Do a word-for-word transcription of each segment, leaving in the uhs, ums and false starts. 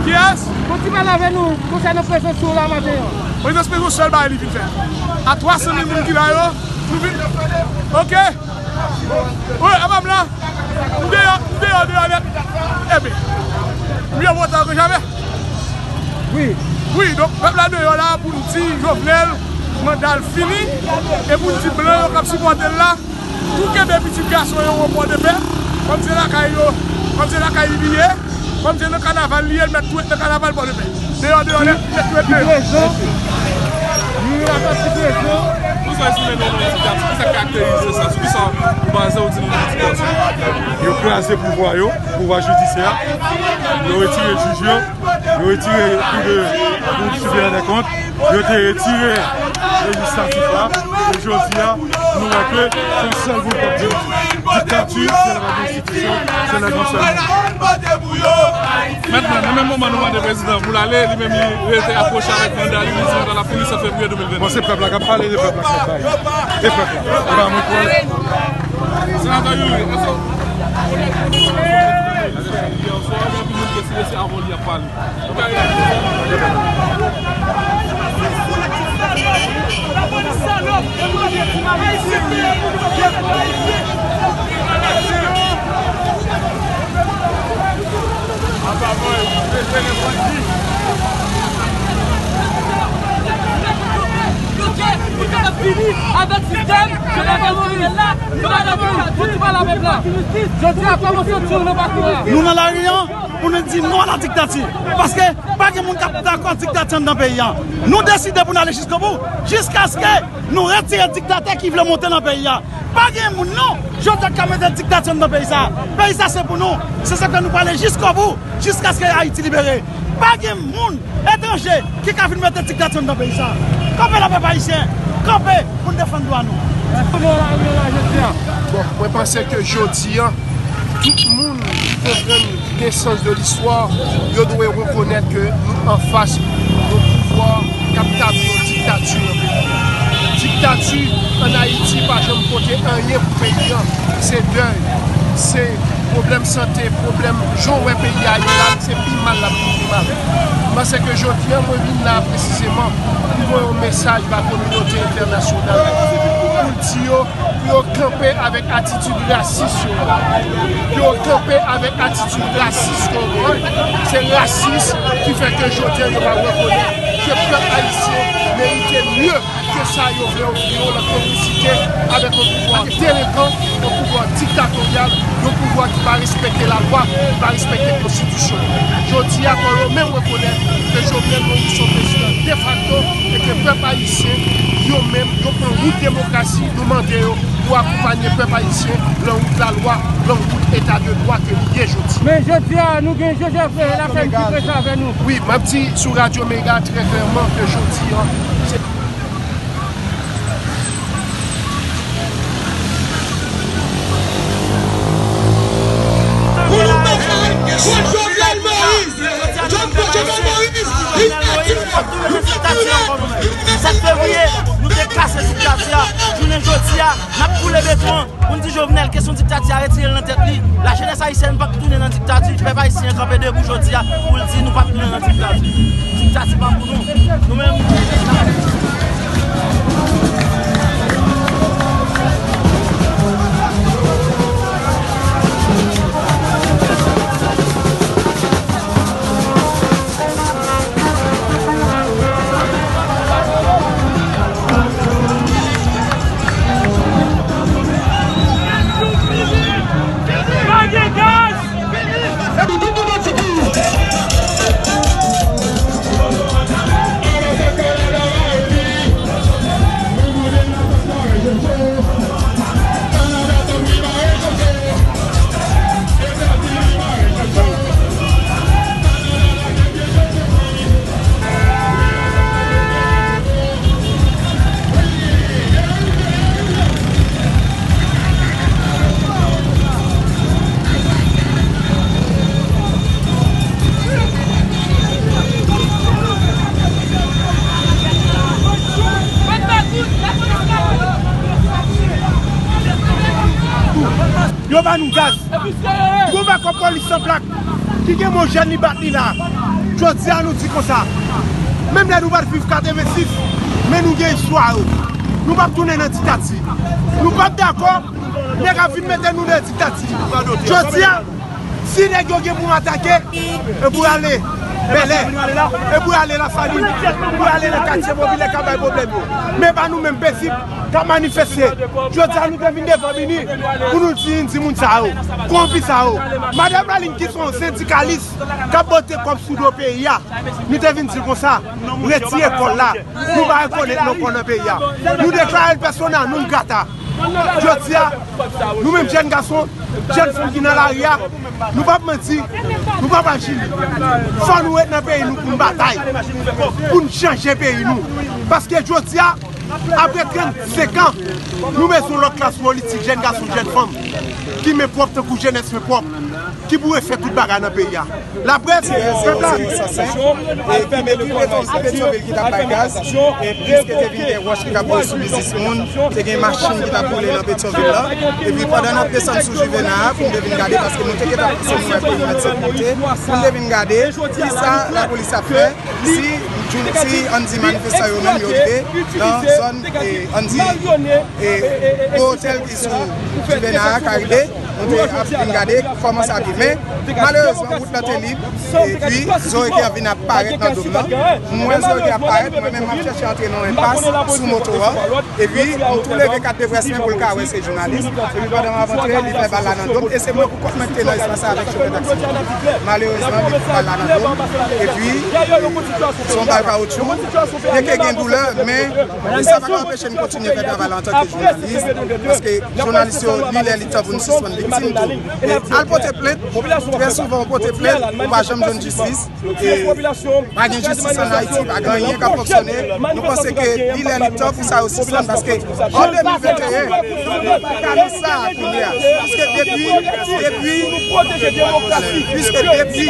Kiyès? Prezans prezans sou la maten an. Prezans prezans sèl bagay li vin fè. A twa san mil moun ki la yo, nou vin. Ok. Wi, a pa m la. M deyò, m deyò, deyò nèt. Ebyen, mye wo ta ke jamè. Wi. Wi, donk, pèp la deyò la pou n di Jovenel, manda l fini, e pou n di blan yo k ap sipòte l la, pou kenbe pitit gason yo o Pòdepè, kòm se lakay yo, kòm se lakay li ye, kòm se nan kanaval li ye, l mèt tou ret nan kanaval Pòdepè. Deyò, deyò, nèt, nèt, nèt, deyò. Ti prezan. Wi, atak ti prezan. Pou sa, si men nou, nou, ti gati, ki sa k karakterize sa? Sou ki sa ou baze ou di nou, nou ti gati? Yo kraze pouvwa yo, pouvwa jidisyè a. Yo retire jij yo. Yo retire kou de, kou de sipèryè dè kont. Yo te retire lejislatif la. E jodi a, nou wè ke se yon sèl group k ap di diktati, se la konstitisyon, se lè nou sèl. Mentnan, nan menm moman nou mande prezidan pou l ale, li menm li rete akwoche avèk manda li, li di manda l ap fini sèt fevriye de mil vennde. Bon, se pèp la k ap pale, se pèp la k ap bay. Se pèp la. E pa mwen k pale. Senatè Youri, èske ou konnen ki moun ki sou dosye avan li ap pale? Avèk sistèm, se la ke nou rive la, nou pa dakò, nou pa la menm la. Jodi a, kòman w santi w nan pati a? Nou nan lari an, pou nou di non a la diktati. Paske pa gen moun k ap dakò diktati anndan peyi a. Nou deside pou n ale jiskobou, jiskaske nou retire diktatè ki vle monte nan peyi a. Pa gen moun non, jodi a k ka mete diktati anndan peyi sa. Peyi sa se pou nou. Se sa ke nou prale jiskobou, jiskaske Ayiti libere. Pa gen moun etranje ki ka vin mete diktati anndan peyi sa. Kanpe la pèp ayisyen, kanpe pou n defann dwa nou. Bon, mwen panse ke jodi a, tout moun ki konprann nesans de listwa, yo dwe rekonèt ke nou anfas yon pouvwa k ap tabli yon diktati nan peyi a. Diktati ann Ayiti pa janm pote anyen pou peyi a. Se dèy, se pwoblèm sante, pwoblèm jan w wè peyi a ye la, se pi mal l ap vin pi mal. M panse ke jodi a, mwen vin la presizeman pou voye yon mesaj ba kominote entènasyonal, pou l di yo, pou yo kanpe avèk atitid rasis yo. Pou yo kanpe avèk atitid rasis yo. Se rasis ki fè ke jodi a yo pa rekonèt ke pèp ayisyen merite mye ke sa yo vle ofri yo nan konplisite avèk yon pouvwa delekan, yon pouvwa diktatoryal, yon pouvwa ki pa respekte lalwa, ki pa respekte konstitisyon. Jodi a, fò yo menm rekonèt ke Jovenel Moïse se yon prezidan defakto e ke pèp ayisyen, yo menm, yo pran wout demokrasi, nou mande yo pou akonpanye pèp ayisyen lan wout lalwa, lan wout eta de dwa ke li ye jodi. Men jodi a, nou gen Joseph, eh, Laflèm ki prese avè nou. Wi, m ap di sou Radyo Mega trè klèman ke jodi a, se Pou nou batay kont Jovenel Moïse. Jovenel Moïse, li pèdi. Li pèdi. Sèt fevriye, nou te kase diktati a. Jounen jodi a, n ap boule beton an. Pou n di Jovenel, kesyon diktati a, retire l nan tèt li. Lajenès ayisyèn p ap tounen nan diktati. Pèp ayisyen an kanpe debou jodi a pou l di nou p ap tounen nan diktati. Diktati pa pou nou. Nou menm. Nou gaz. Gon bèkòp polis san plak ki gen mo jèn li bat li la. Jodi a nou di konsa. Menm lè nou pa t viv katrevensis, men nou gen istwa yo. Nou p ap tounen nan diktati. Nou p ap dakò nèg ap vin mete nou nan diktati. Jodi a, si nèg yo gen pou atake, e pou y ale Bèlè, e pou y ale Lasalin, pou y ale nan katye popilè k ap bay pwoblèm yo. Men pa nou menm pezib k ap manifeste. Jodi a nou te vin devan Mini pou nou di, di moun sa yo, kòwonpi sa yo. Madan Praline ki se yon sendikalis k ap bote kòb sou do peyi a, nou te vin di l konsa, retire kò l la. Nou pa rekonèt non kò nan peyi a. Nou deklare l persona non grata. Jodi a, nou menm jèn gason, jèn fanm ki nan lari a, nou p ap manti, nou p ap aji. Fò nou ret nan peyi nou pou n batay, pou n chanje peyi nou. Paske jodi a, apre trannsenk an, nou bezwen lòt klas politik, jèn gason, jèn fanm, ki men pwòp tankou jenès men pwòp, ki pou refè tout bagay nan peyi a. Laprès, pèp la. E ki depi Petyonvil ki t ap bay gaz, e plis ke te vin gen wòch ki t ap boule sou biznis moun, te gen machin ki t ap boule nan Petyonvil la. Epi pandan n ap desann sou Juvena a, pou n te vin gade, paske nou te gentan panse nou wè perimèt sekirite, pou n te vin gade kisa lapolis ap fè, si, si ann di manifestan yo menm yo rive nan zòn, e, ann di, e, gwo otèl ki sou Juvena a, Karibe, nou te ap vin gade kòman sa ap ye. Men, malerezman, wout la te lib, epi Zoe te vin ap parèt nan do m nan. M wè Zoe te ap parèt, mwen menm m ap chèche antre nan yon enpas sou moto a. Epi, m tou leve kat de près mwen pou l ka wè se jounalis. Epi, pandan m ap antre, li fè bal la nan do m. E se mwen pou kont mwen ki te nan espas la avèk chofè taksi. Malerezman, li fè bal la nan do m. Epi, se yon bal kawotchou. Byen ke gen doulè, men e sa pa ka anpeche n kontinye fè travay la antanke jounalis. Paske jounalis yo, li lè li tan pou n sispann viktim tou. E al pote plent, trè souvan ou pote plent, ou pa janm jwenn jistis. E pa gen jistis ann Ayiti, pa gen anyen k ap fonksyone. Nou panse ke li lè li tan pou sa yo sispann, paske an de mil venteyen, nou pa ka nan sa a kounye a. Piske depi, depi, piske depi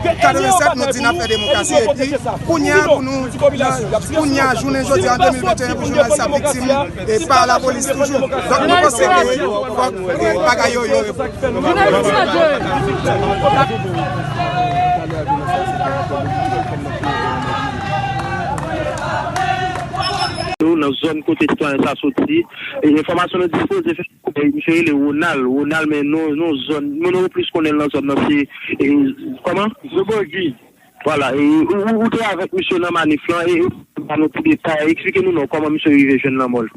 katrevennsèt, nou di n ap fè demokrasi, epi kounye a, pou nou, kounye a, jounen jodi a, an de mil venteyen, pou jounalis ap viktim, e pa lapolis toujou. Donk, nou panse ke fòk, e, bagay yo, yo reponn. Yo nan zòn kote sitwayen sa soti. E enfòmasyon nou dispoze fè, e, misye rele Ronald. Ronald, men non, non zòn, moun yo plis konnen l nan zòn nan, se, e, kòman? Zobogi. Vwala, e ou, ou, ou te avèk misye nan manif lan, e, e ba nou ti detay, eksplike nou non kòman misye rive jwenn lanmò l.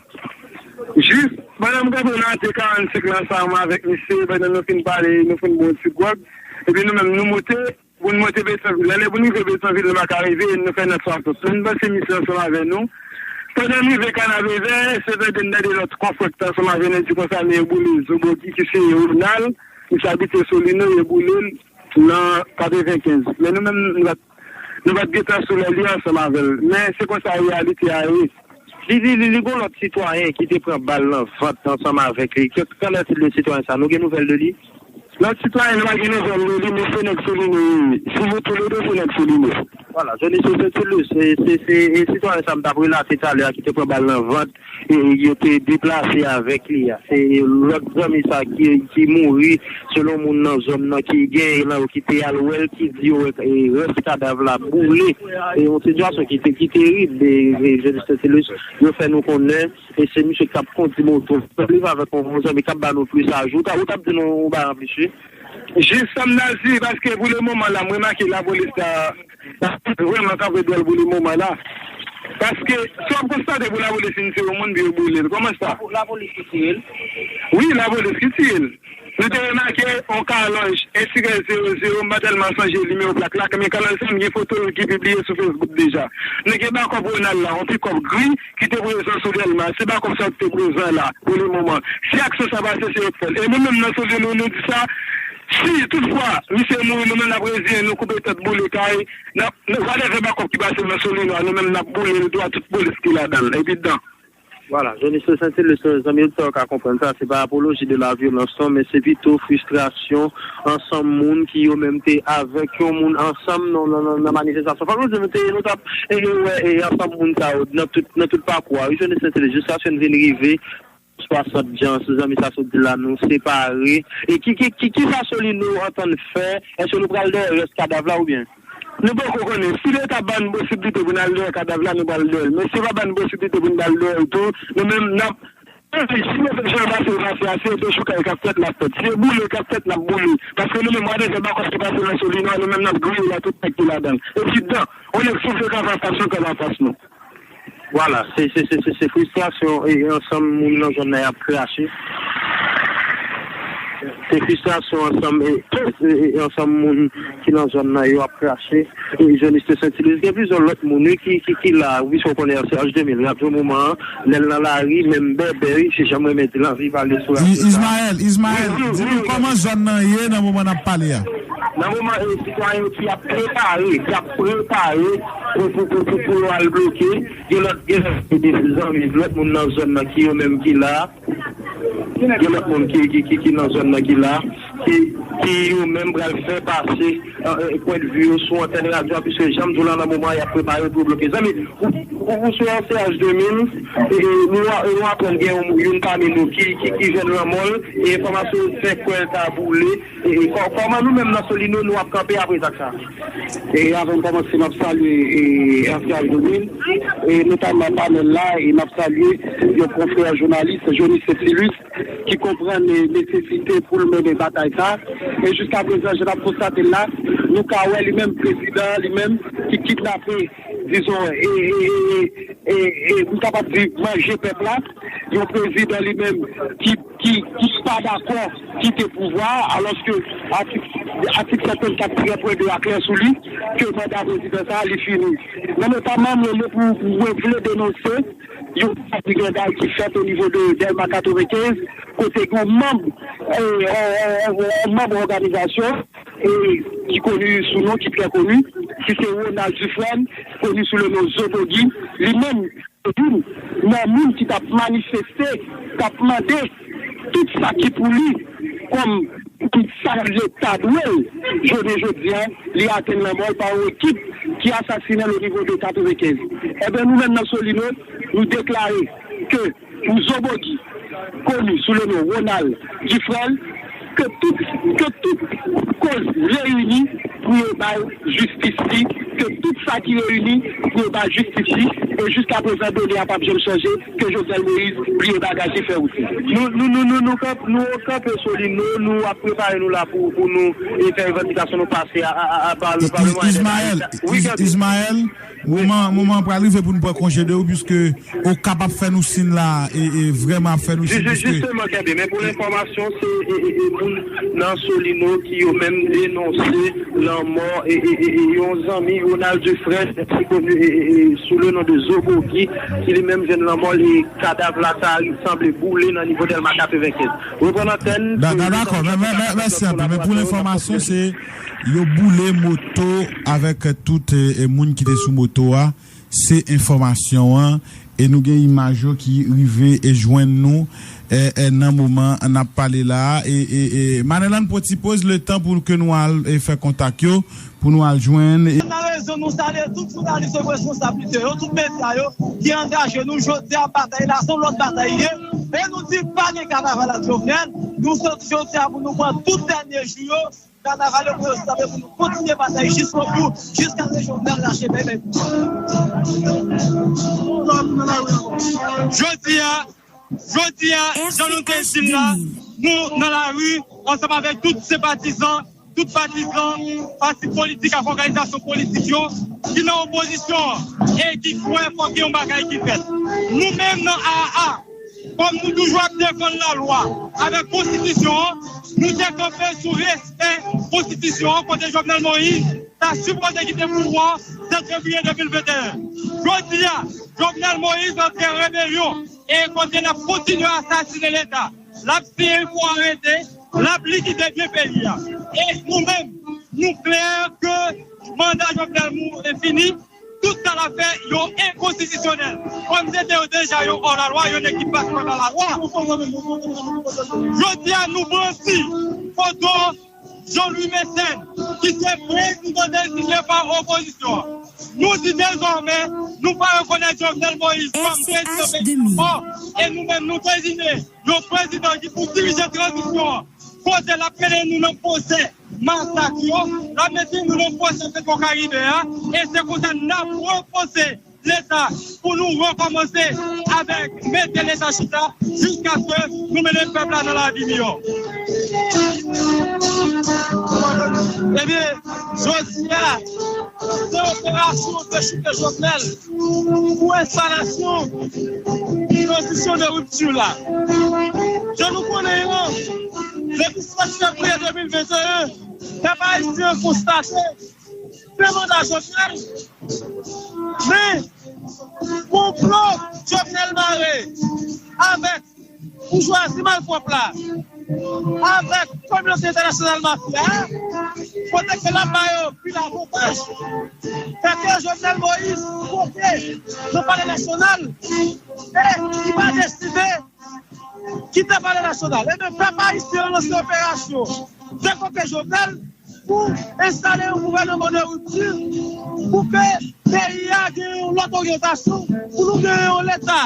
Jis pandan m kanpe nan ante karannsenk la ansanm avèk misye, pandan nou fin pale, nou fin bwè yon ti gwòg, epi nou menm nou moute, pou n moute Petyonvil la. Lè pou n rive Petyonvil, nou pa ka rive, nou fè nan swasant. Lè n panse misye ansanm avè nou, pandan n rive Kanavevè, se tande n tande lòt konfrè k te ansanm avè nou di konsa, men yo boule Zobogi ki se Ronald, misye abite Solino, yo boule l nan katrevenkenz. Men nou menm, nou pa t, nou pa t gentan sou lè li ansanm avè l. Men se konsa reyalite a ye. Li, li, li, li gon lòt sitwayen ki te pran bal nan vant ansanm avèk li. Qu'en est-il de sitwayen sa? Nou gen nouvèl de li? Lòt sitwayen, nou pa gen nouvèl de li, men se nèg Solino yo ye. Si nou toulede, se nèg Solino. Vwala, Johnny Sosentilis, se, se, se, e sitwayen sa m t ap relate talè a ki te pran bal nan vant, e, e yo te deplase avèk li a. Se lòt zanmi sa ki, ki mouri, selon moun nan zòn nan ki gen nan yo ki te al wè l, ki di yo wè, e, rès kadav la boule. E yon sitiyasyon ki te, ki terib, e, e, Johnny Sosentilis, yo fè nou konnen, e se misye k ap kondi moto. Li avèk yon, yon zanmi k ap ba nou plis ajou. Ou t ap, ou t ap di nou yon bagay anplis, wi. Jis sa m ta di, paske pou le moman la, m remake lapolis la, lapolis vrèman kanpe dwòl pou le moman la. Paske, si w ap konstate pou lapolis fin tire yon moun, pou yo boule l. Kòman sa? Lapolis ki tire l? Wi, lapolis ki tire l. Nou te remake yon kalòj S Y zewo zewo, m pa tèlman sonje nimewo plak la, men kalòj sa, m gen foto l ki pibliye sou Facebook deja. Nou gen bakòp Ronald la, yon pikòp gri, ki te prezan sou Dèlma. Se bakòp sa yo ki te prezan la, pou le moman. Si aksyon sa pase, se yo k fè l. E nou menm nan Solino, nou di sa, si toutfwa misye mouri, nou menm n ap reziyen nou, koupe tèt, boule kay, n ap, n ap, whatever bakòp ki pase nan Solino a, nou menm n ap boule l tou a tout polis ki ladan l, epi dan. Vwala, Johnny Sosentilis, zanmi oditè yo ka konprann sa, se pa apoloji de la vyolans non, men se pito fristrasyon ansanm moun ki yo menm te avèk yon moun ansanm nan, nan, nan, nan manifestasyon. Fòk nou di nou te, nou t ap, e, e, wè, e, ansanm moun sa yo nan tout, nan tout pakou a, wi, Johnny Sosentilis, jiskaske n vin rive swasant jan sou zanmi sa sot di la, nou separe. E ki, ki, ki, ki sa Solino antann fè? Èske nou pral dèyè rès kadav la oubyen? Nou poko konnen. Si Leta ban n posiblite pou n al dèyè kadav la, nou pral dèyè l. Men si yo pa ban n posiblite pou n al dèyè l tou, nou menm n ap, si yo fè jan l pase l pase a, si yo dechoukay k ap fèt, l ap fèt. Si yo boule k ap fèt, n ap boule. Paske nou menm, w a deja bakòs ki pase nan Solino a, nou menm n ap griye l a tout nèg ki ladan l. Epi dan, yon nèg soufle k anfas, t ap soufle k anfas nou. Vwala, se, se, se, se, se fristrasyon e ansanm moun nan zòn nan y ap krache. Se fristrasyon ansanm e, e, e ansanm moun ki nan zòn nan yo ap krache. E Jonis te santi li. Gen plizyè lòt moun, wi, ki, ki, ki la, wi, sa w konnen, se H de mil, y ap jwe moman an, lè l nan lari, menm bèbè, wi, se jan m renmen di l, anvi pale sou radyo sa. Ismaël, Ismaël, di nou kòman zòn nan ye nan moman n ap pale a? Nan moman, e, sitwayen yo ki ap prepare, ki ap prepare pou, pou, pou, pou, pou yo al bloke. Gen lòt, gen lòt, de zanmi, lòt moun nan zòn nan ki yo menm ki la. Gen lòt moun ki, ki, ki, ki nan zòn nan ki la, ki, ki yo menm pral fè pase, e, e, pwendvi yo sou antèn radyo a, piske jan m di w la nan moman an, y ap prepare pou yo bloke. Zanmi, ou, ou, ou sou yon C H de mil, e, e, nou a, nou aprann gen yon, youn pami nou ki, ki, ki jwenn lanmò l, e enfòmasyon yo fè kwè l ta boule, E, e, kò-, kòman nou menm nan Solino, nou ap kanpe apre zak sa a? E avan m kòmanse, m ap salye, e, R T H de mil, e notaman panèl la, e m ap salye yon konfrè jounalis, Jonis Septilus, ki konprann, e, nesesite pou l mennen batay sa a. E jiska prezan, jan n ap konstate l la, nou ka wè li menm, prezidan an li menm, ki kidnape, dizon, e, e, e, e, e, e, m kapab di manje pèp la, yon prezidan li menm ki, ki, ki pa dakò kite pouvwa a, alòske atik, atik senkannkat tirè pwen de a klè sou li, ke manda prezidan sa a, li fini. Men notaman, m rele pou, pou mwen vle denonse yon seri de grenday ki fèt o nivo de Dèlma katrevenkenz, kote yon manm, e, e, e, e, manm òganizasyon, e, ki koni sou non, ki trè koni, ki se Ronald Dufresne, koni sou le non Zobogi, li menm, youn nan moun ki t ap manifeste, t ap mande tout sa ki pou li, kòm sa Leta dwe l, jounen jodi a, li atenn lanmò l pa yon ekip ki asasinen l o nivo de katrevenkenz. Ebyen, nou menm nan Solino, nou deklare ke pou Zobogi, koni sou le non Ronald Dufresne, ke tout, ke tout koz reyini pou yo bay jistis li, ke tout sa ki reyini pou yo bay jistis li, e jiska prezan done a p ap janm chanje, ke Jovenel Moïse bliye bagaj li, fè wout li. Nou, nou, nou, nou, nou kanp-, nou kanpe Solino, nou ap prepare nou la pou, pou nou, e, fè revandikasyon nou pase a, a, a, a, pa, pa le mwayen. Ismaël, Ismaël, moman, moman an pral rive pou nou pran konje de ou, piske Okap ap fè nou siy la, e, e vrèman ap fè nou siy, piske... Jisteman, kenbe, men pou lenfòmasyon, se, e, e, e, moun nan Solino ki yo menm denonse lanmò, e, e, e, e, yon zanmi, Ronald Dufresne, ki koni, e, e, e, sou le non de Zobogi, ki li menm jwenn lanmò l, e kadav la ta sanble boule nan nivo Dèlma katrevenkenz. Reprann antèn. Da-, da-, dakò, mè-, mè-, mè-, mèsi anpil. Men pou lenfòmasyon, se yo boule moto avèk tout, e, e, moun ki te sou moto a. Se enfòmasyon an, e nou gen imaj yo ki rive e jwenn nou, e, e, nan moman n ap pale la a. E, e, e, Manelan, pran ti poz, letan pou ke nou al, e, fè kontak yo, pou nou al jwenn, e. Nan rezon, nou salye tout jounalis e responsablite yo, tout medya yo ki angaje nou. Jodi a, batay la se yon lòt batay li ye. E nou di pa gen kanaval ak Jovenel. Nou soti jodi a pou nou pran tout dènye jou yo. Kanaval yo pou yo sanble pou nou kontinye batay jis o bout, jiskaske Jovenel rache bèbè. Jodi a, jodi a, jan nou te di l la, nou nan lari ansanm avèk tout senpatizan, tout patizan pati politik ak òganizasyon politik yo ki nan opozisyon an e ki kwè fòk gen yon bagay ki fèt. Nou menm nan A A A, kòm nou toujou ap defann lalwa avèk konstitisyon an, nou te kanpe sou respè konstitisyon an kote Jovenel Moïse ta sipoze kite pouvwa an sèt fevriye de mil venteyen. Jodi a, Jovenel Moïse antre an rebelyon e kote l ap kontinye asasinen Leta. L ap siyen pou arete, l ap likide byen peyi a. E nou menm, nou klè ke manda Jovenel Mo-, e fini, tout sa l ap fè, yo enkonstitisyonèl. Kòm se te yo deja, yo hors la loi, yo nèg ki pa sipòte lalwa. Jodi a, nou pran si foto Jean Louis Mécène, ki se prezidan deziye pa opozisyon an. Nou di dezòmè, nou pa rekonèt Jovenel Moïse kòm prezidan peyi ankò, e nou menm nou deziye yon prezidan ki pou dirije tranzisyon an. Kote l ap mennen nou nan pwosè masak yo, l ap mennen nou nan pwosè Petwokaribe a, e se konsa n ap repanse Leta pou nou rekòmanse avèk mete Leta chita jiskaske nou mennen pèp la nan lavi miyò. Ebyen, jodi a, se operasyon dechoute Jovenel pou enstalasyon tranzisyon de ripti la. Jan nou konnen yo, depi sèt fevriye de mil venteyen, pèp ayisyen an konstate se manda Jovenel, men konplo Jovenel mare avèk boujwazi malpwòp la, avèk kominote entènasyonal mafya a, kote ke l ap ba yo pil avantaj, fè ke Jovenel Moïse monte nan Palè Nasyonal e li pa deside kite Palè Nasyonal. Ebyen, pèp ayisyen an lanse operasyon dechoute Jovenel pou enstale yon gouvènman de ripti pou ke peyi a gen yon lòt oryantasyon, pou nou gen yon Leta